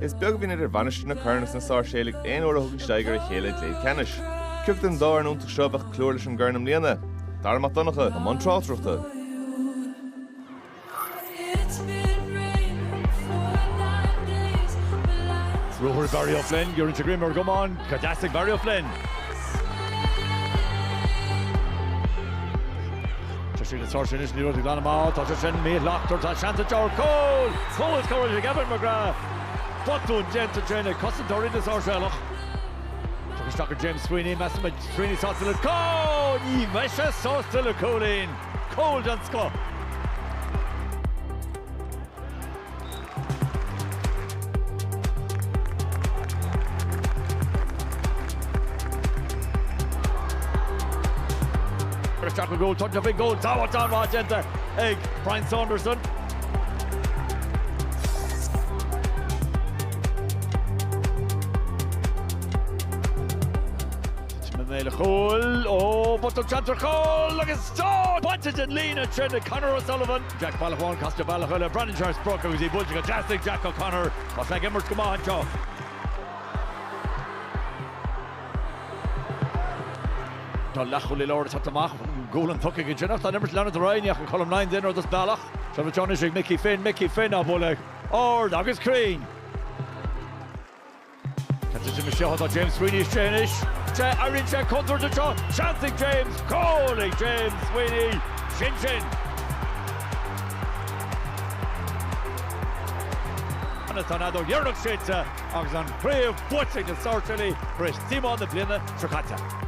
Is beag a bhíonn idir Mhainistir na Corann agus na Sáirséalaigh aon uair a thugann siad aghaidh ar a chéile i gcluiche ceannais. Cé acu den dá fhoireann iontach seo a bheadh ag ceiliúradh leis an gcorn i mbliana? Dara Mac Donncha, i mbun tráchtaireachta. Ruathar Barry O'Flynn, Gearrann sé greim ar an gcamán, go deas ag Barry O'Flynn. Tá sé na Sáirséalaigh anois, ní raibh glan amach, tá sé sin míshlachtmhar, tá seans anseo ar chúl! Cúl scóráilte ag Evan McGrath! Botún déanta ansin ag cosantóirí na Sáirséalach. Tugtha isteach ag James Sweeney, meas tú an mbeidh Sweeney sásta le cúl! Ní bheidh sé sásta le cúilín! Cúl den scoth! Isteach i gcúl, tugtha faoin gcúl, sábháilt an-mhaith déanta ag Brian Saunderson. Titim i mbéal an chúil, ó, botún seans ar chúl agus bainte den líne ansin ag Conor O'Sullivan. Jack bealach amháin, casta bealach eile, breathnaíonn sé ar sprioc agus í buailte go deas ag Jack O'Connor. Tá sé ag imirt go maith anseo. Tá leathchúlaí láir ag teacht amach, gualainn tugtha aige ansin ach tá an imirt ag leanúint ar aghaidh, ní fhaca Colm Lyons aon rud as bealach. Seilbh anseo anois ag Mickey Finn, Mickey Finn á bualadh ard agus cruinn. Tá titim isteach tá James Sweeney istigh anois. Airíonn sé contúirt anseo. Seans ag James. Cúl ag James Sweeney. Sin sin. Tá an fheadóg dheireanach séidte agus an chraobh buaite ag na Sáirséalaigh tar éis díomá na bliana seo caite.